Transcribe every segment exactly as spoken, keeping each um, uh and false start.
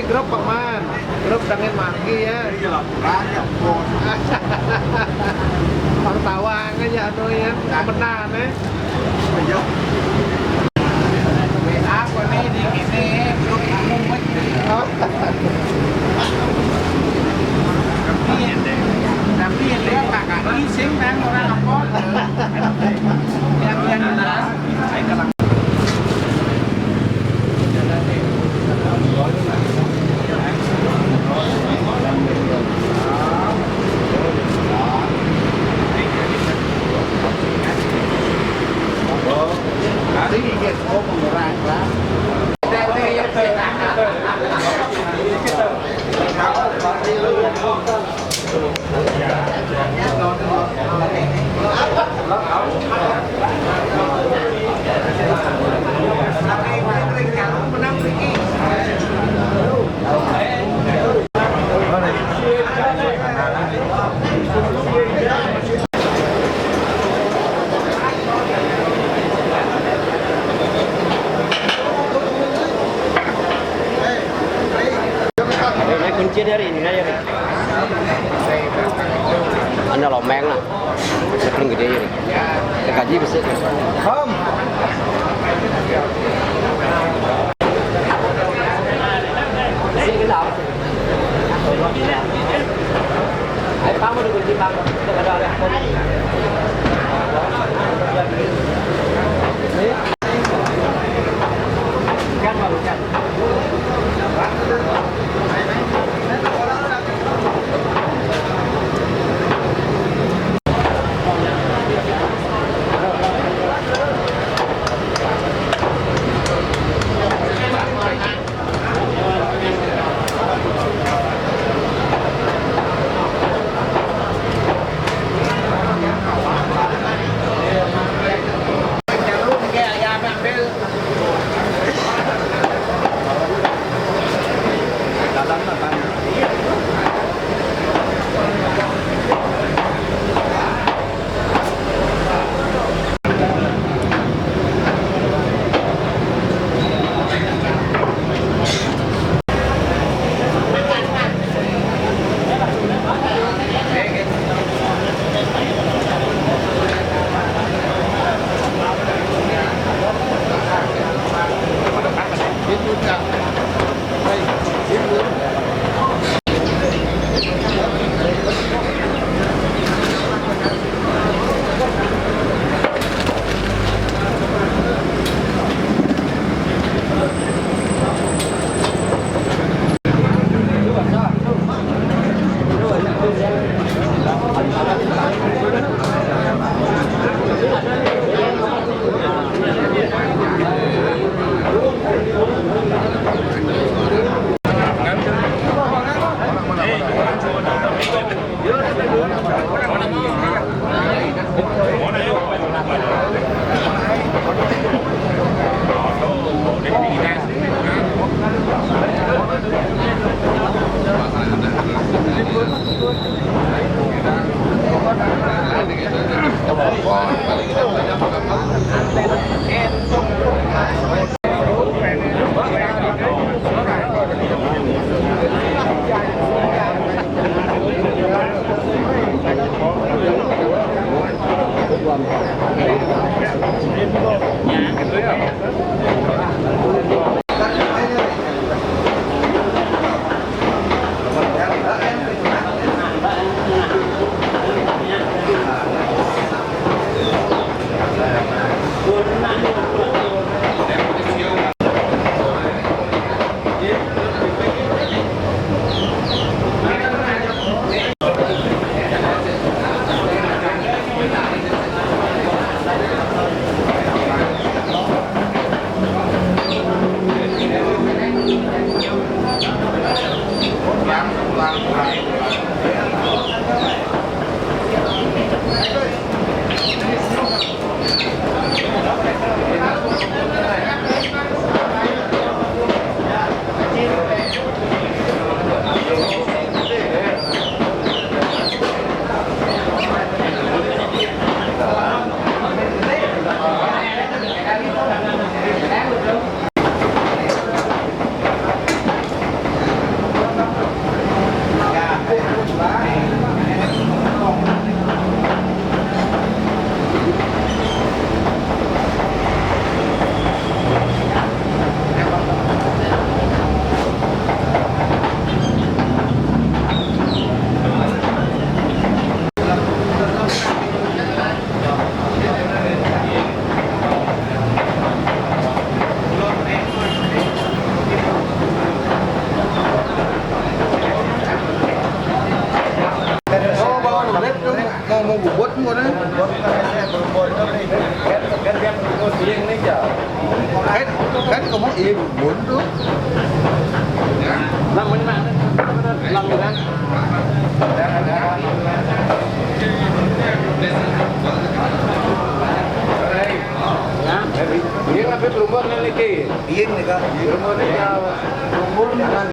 Grup, Pak Man. Grup dangin margi ya. Iya lah, kurang ya, Bos. Orang tawang aja anu ya, temenan ya. Iya. W A ko nih di sini, grup umum aja. Oh. Tapi, tapi dia kakak ising nang orang apa? Yang, yang jelas. Kunci dari ini aja, Rik. Anda lomeng lah. Paling gede ini. Gaji besar. Hom. Sini kenal. Ayo, kamu dulu di bang. Kita ada ada. Kan baru kan. Mau, mau bubut ngono. Bubut kan biasanya berubah itu nih. Kan, kan dia berubah, dia yang ngejar. Kan, kan kamu iya bubut tuh. Lam, mana? Lam, kan? Ya, ini apa berubah kan, Niki? Iya, nih, Kak. Berubah nih, Kak. Berubah kan.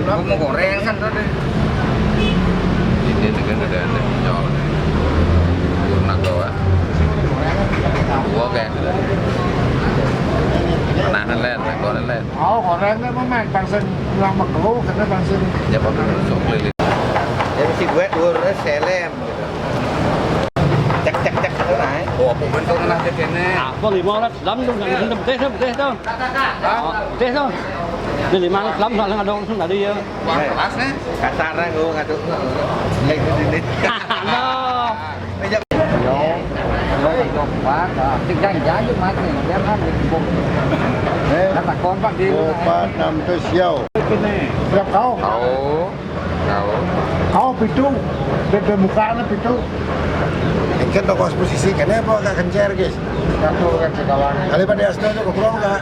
Mau goreng kan tadi. Ini dengan ada ada nyol. Nak bawa. Dua kayak. Nah, len, nak bawa len. Oh, goreng kan memang langsung pulang mekelu karena langsung. Ya, pakai sok keliling. Ya, mesti buat gue selem gitu. Cek, cek, cek, itu naik. Oh, apa bentuk kena cek ini? Apa lima orang selam tuh, nggak bisa betul tuh, betul tuh. Hah? Oh, betul tuh. Di lima orang selam, soalnya ada orang tadi ya. Wah, kelas nih. Kasar lah, gue ngaduk. Lagi di sini. Aduh. Yo, yo, kan kompak, ah, tinggal janji mati, biar kan dikubur. Eh, kata kompak di empat, enam, terus yo. Siap kau? Kau, kau. Kau pitu, beda mukanya pitu. Ini kan toko posisi, kenapa gak kencer, guys? Satu kan sekawan. Kali pada Asno itu kekurang nggak?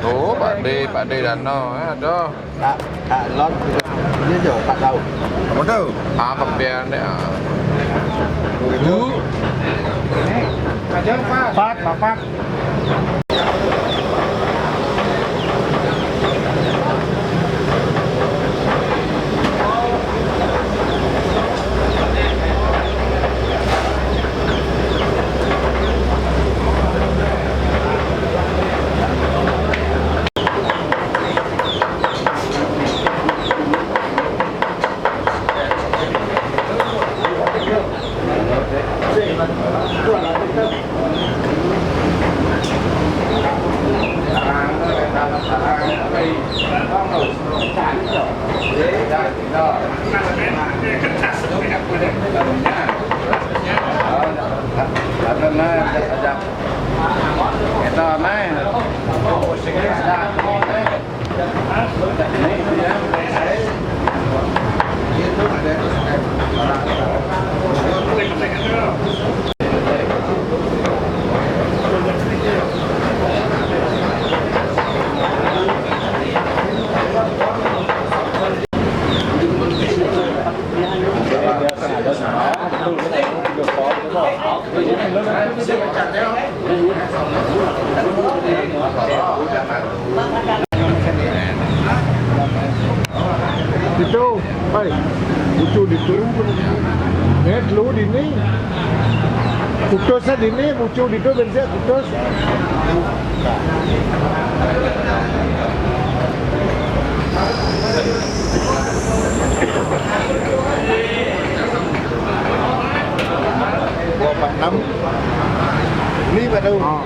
Tuh, Pak D, Pak D Dano, eh, aduh. Kak, Kak Lon, dia jauh, Kak tahu. Apa tuh? Apa biar deh? Ah. Itu. Ini, aja, Pak. Pak, Bapak. Itu, hai, lucu ditu. Eh, lu dini. Putusnya dini, lucu ditu, bensin putus. Dua empat enam. Ini baru. Oh.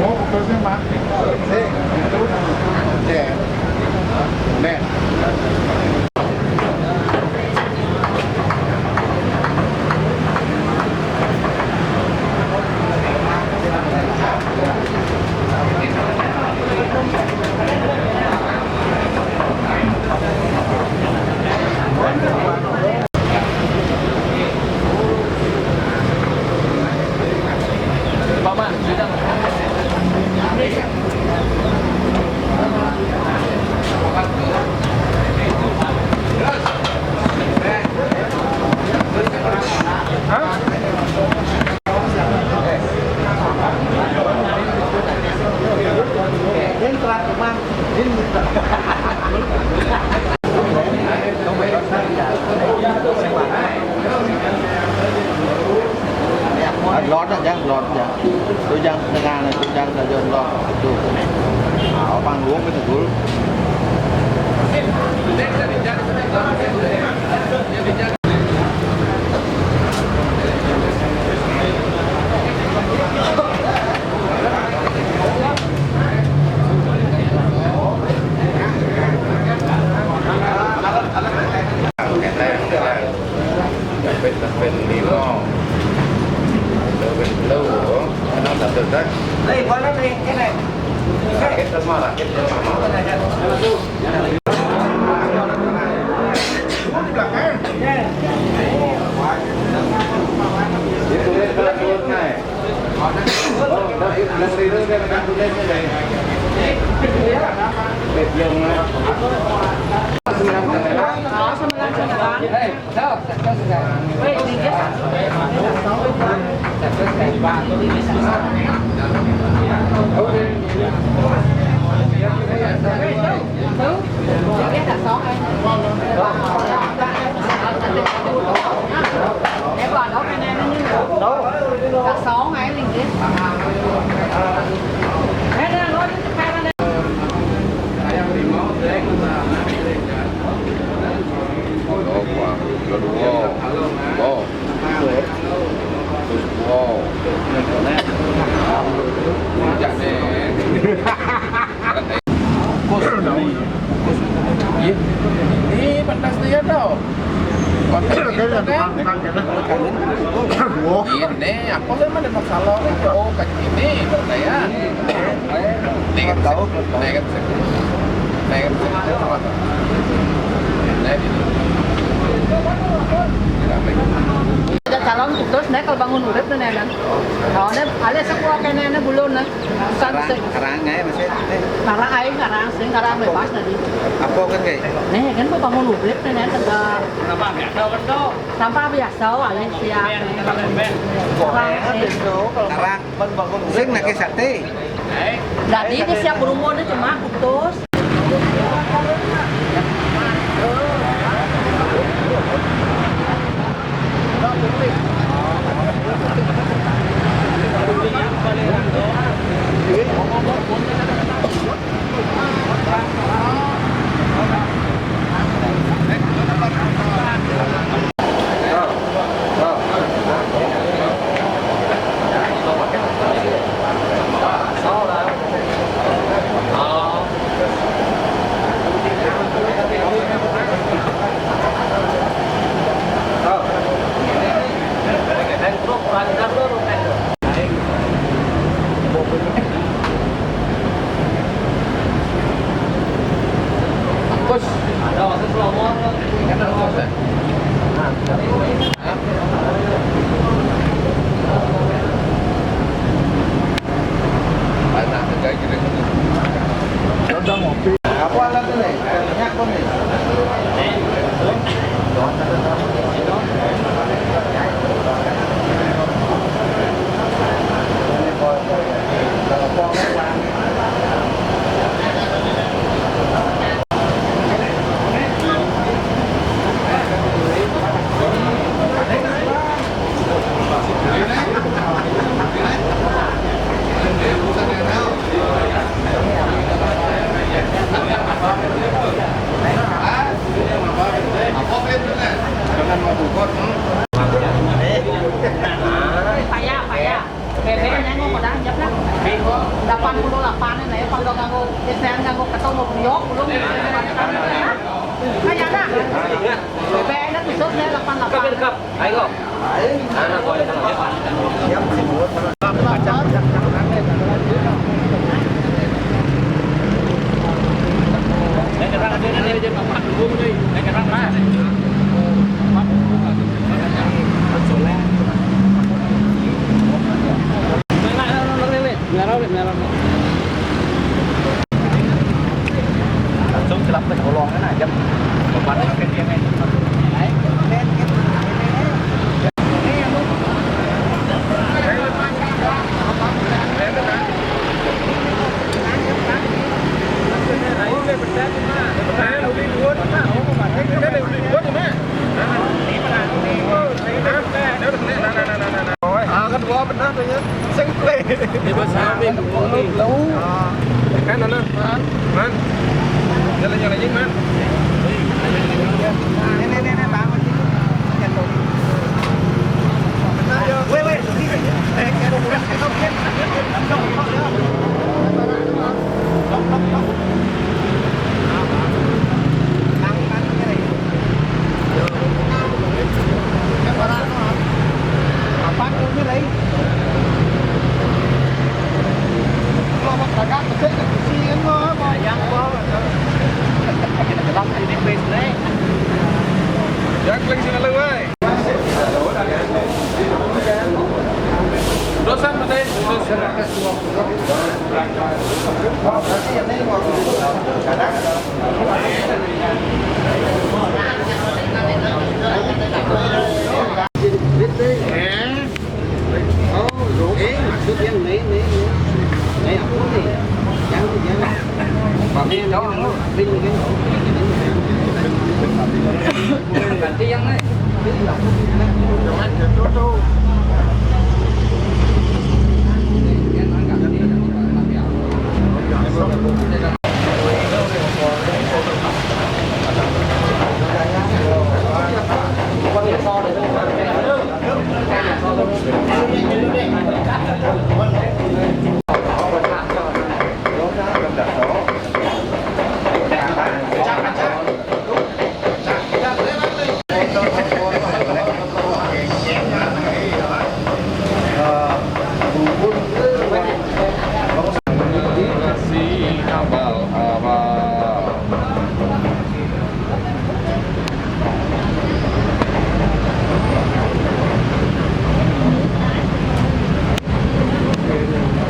Oh, putusnya mati. Eh, itu. Ya. Nih. Lọt đó, chắc lọt. Tôi dăng, tôi ngang này, tôi dăng là dồn lọt. Tôi. Áo bằng uống với thằng Gül. Tapit, tapit, lima. Tapit, telu. Enam, satu, tak? Hei, mana ni? Ini. Sakit semua, sakit semua. Itu dia, turun naik. Oh, tapi yang itu dia kena tulis ni, deh. Dia bilang, eh. Sembilan, sembilan. Wow. Wow. Wow. Kus, kus. Iya. Ini pantas dia tau. Konten itu kan. Ini apa sih, mana masalah? Oh, kayak gini, percaya. Nih kan tahu, nih kan. Nih kan. Nih, ini. Ada calon putus, nih kalau bangun urip tuh, nih, kan. Kalau nih, ada sekolah kayaknya, nih, belum, nih. Karang, karang aja, maksudnya. Karang aja, karang, sing karang bebas tadi. Apa kan, kayak? Nih, kan mau bangun urip, nih, kan, sampah biasa, wah, ya, siap. Karang, eh. Karang. Sing nake sate. Jadi ini siap berumur nih cuma putus. Apa alat ini? Minyak pun nih. Payah, payah. Bebek nengok udah jam lah. Delapan puluh delapan ini ya, kalau nganggo S N, nganggo ketemu beliau belum. Kayak ada. Bebek ini khususnya delapan delapan. Ayo. Langsung celap ke kolong kan aja. Kemarin kan dia main. Ah, kedua benar tuh ya. Sing play. Bebas kami. Tahu. Ah. Kan, Nana? Man. Jalan-jalan aja, Man. Ini, ini, ini, bangun. Benar, ya. Weh, weh. Eh, eh,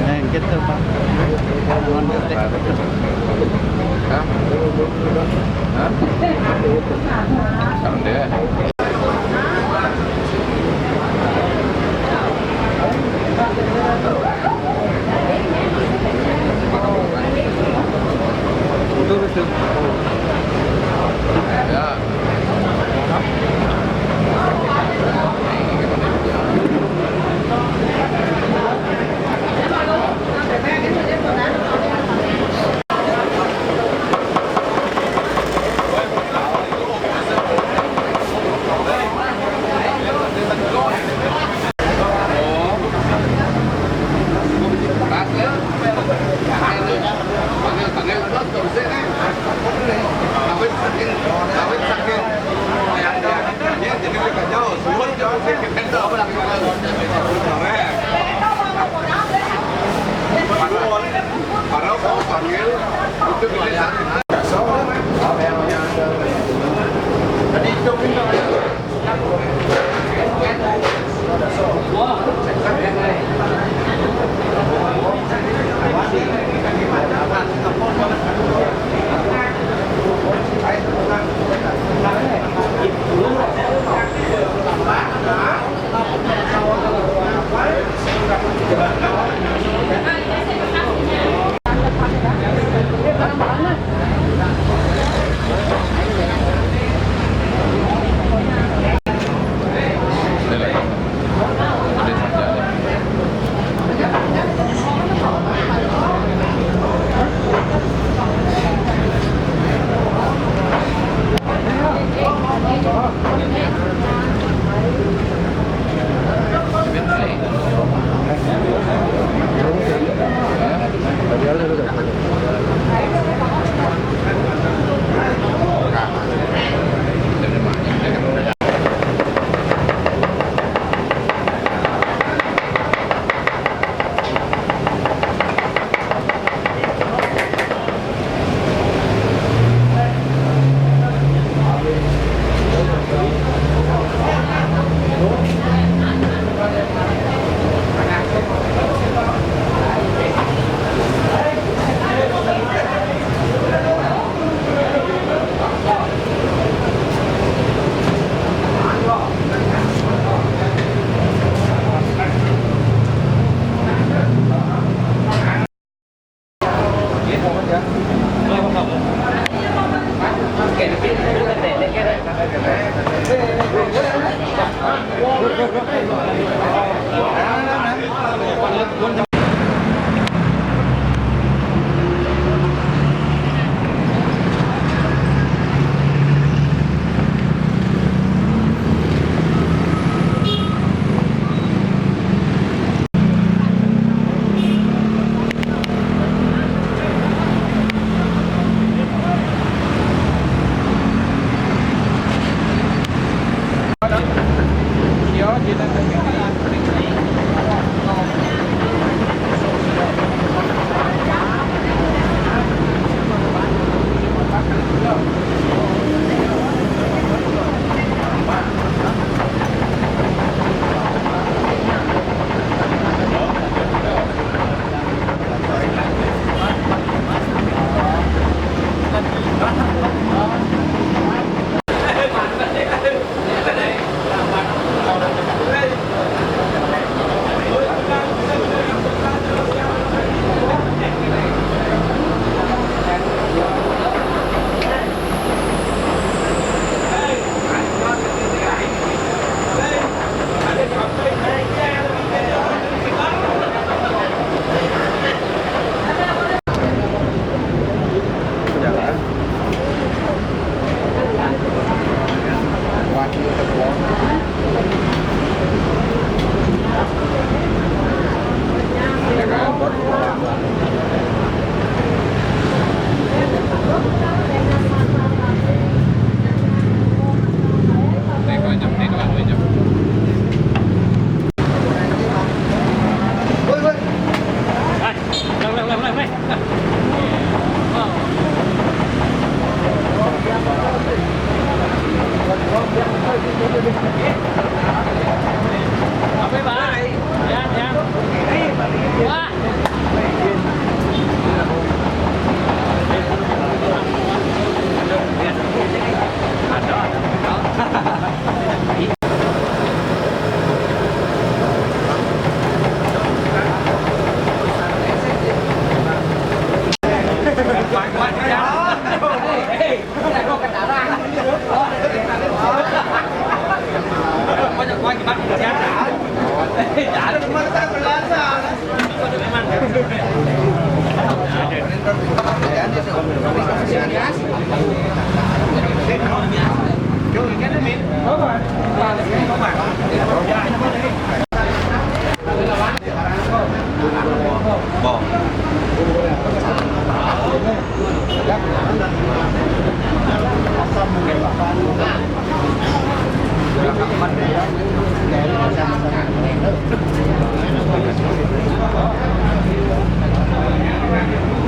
Nah, gitu, Pak. Mohon maaf, deh. Hah? Hah? Sekarang deh. Betul, betul. Ya.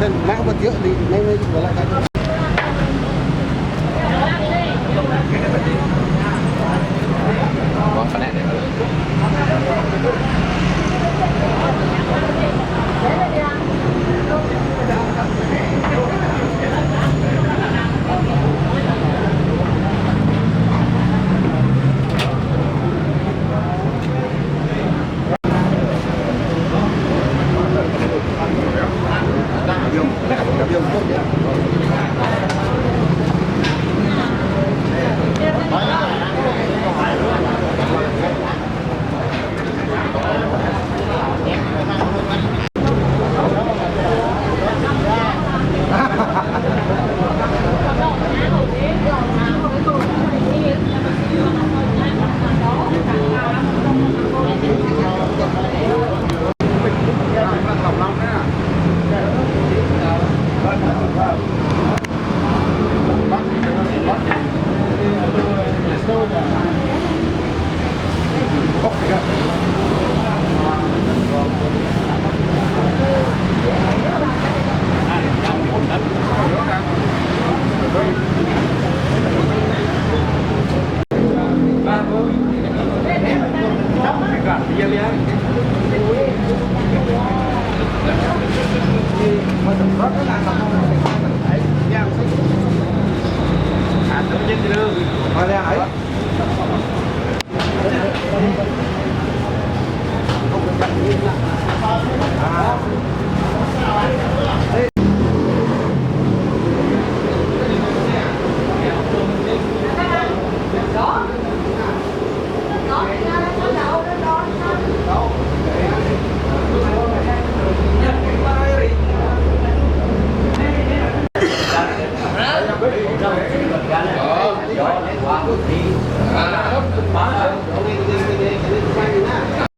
Đừng mắc mà thiếu đi, ngay ngay, gọi lại.